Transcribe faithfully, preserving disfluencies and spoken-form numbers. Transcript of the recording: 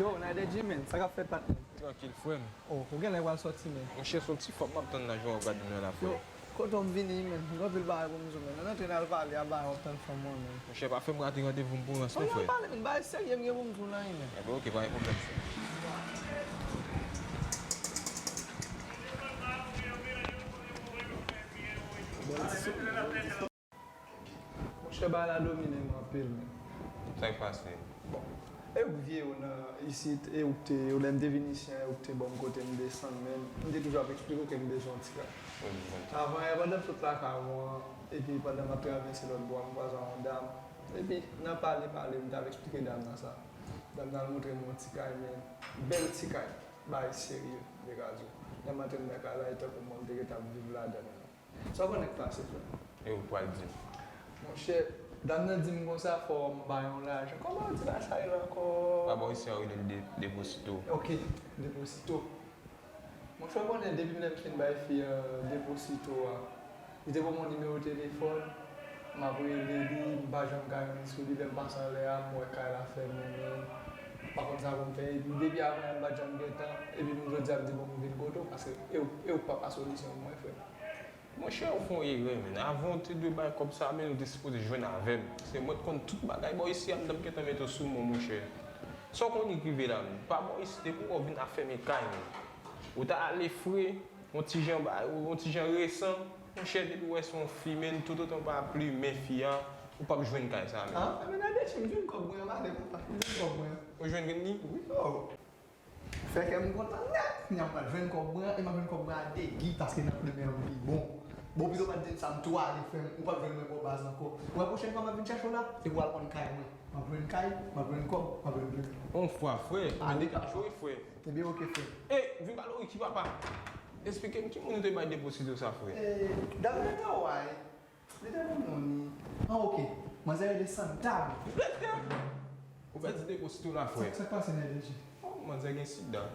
Oh, Nadedji, men, sa k ap fèt, patnè? Trankil, frè m. Oh, ou genlè pral sòti, men. Monchè, se yon ti fòm m ap tann nan jan w ap gade m nan la, frè. Yo, kote w m vini, men? M gen anpil bagay pou m di w, men. Ann antre n al pale a bagay w ap tann fanm ou an, men. Monchè, pa fè m rate randevou m pou rans, non, frè. Ann al pale, men. Bagay serye m gen pou m di w la, men. Enben, oke, pa gen pwoblèm, frè. Monchè, bagay la domine m anpil, men. Sa k pase? Bon, e ou k vye, ou nan isit, e ou k te, ou lè m te vin isit an, e ou k te ban m kote m desann, men m te toujou ap eksplike w ke m bezwen yon ti kay. Wi, m konn. Avan yè, pandan m sot lakay ou an, epi pandan m ap travèse lòt bò a, m kwaze ak yon dam. Epi, nan pale, pale, m t ap eksplike dam nan sa. Dam nan al montre m yon ti kay, men bèl ti kay, bagay serye, m te ka di w. Lè m antre anndan kay la, e tankou mwen m te gentan ap viv ladan l. Sa w konnen k pase, frè? E ou pral di m. Monchè, dam nan di m konsa, fò m bay yon lajan. Kòman yo di bagay sa yo ankò? Pa bò isi a, yo rele l de-, deposito. Oke, deposito. Monchè, w konnen, depi lè m fin bay fi an deposito a, li te ban m yon nimewo telefòn, m ap rele li, m pa janm ka jwenn sou li, lè m pase anlè a, m wè kay la fèmen, men m pa konn sa pou m fè, epi depi avan yè m pa t janm gen tan, epi m jodi a m di bon m vin kote w, paske e w, e w k papa solisyon pou mwen, frè m. Monchè, ou fè yon erè, men. Avan w te dwe bay kòb sa, men ou te sipoze jwenn avè m. Se mwen k konn tout bagay bò isi a, m t ap gentan mete w sou men w, monchè. Sa w konnen k rive la, men. Pa bò isi, depi w wè w vin ap fèmen kay, men. Ou ta ale fre, yon ti jan ba, yon ti jan resan, monchè, depi w wè se yon fi, men, toutotan w pa plimen fi a, ou p ap jwenn kay sa, men. Ah, men Nadedji, m jwenn kòb mwen an, m ale, papa. M jwenn kòb mwen an. Ou jwenn li? Wi, oh. Fè kè m kontan nèt. Kounye a m pral jwenn kòb mwen an, e m ap jwenn kòb mwen an a degi, paske nan plimen an m pi bon. Bon, pito pa t di m sa, m tou ale, frè m, ou p ap jwenn mwen bò baz ankò. Ou wè pwochèn fwa m ap vin chèche w la, se pou w al konn kay mwen. M ap jwenn kay, m ap jwenn kòb, m ap jwenn plimen. Yon fwa, frè, ah, men dekache w, wi, frè. Ebyen, oke, frè. E, vin pale w, Ricky, papa. Esplike m ki moun ou te bay deposito sa, frè. E, dam nan nan wè. Li te nan moun li. Ah, oke. Manzè rele Santa. Ou pèdi deposito la, frè. Sa, sa k pase, Nadedji? Oh, manzè gen sida.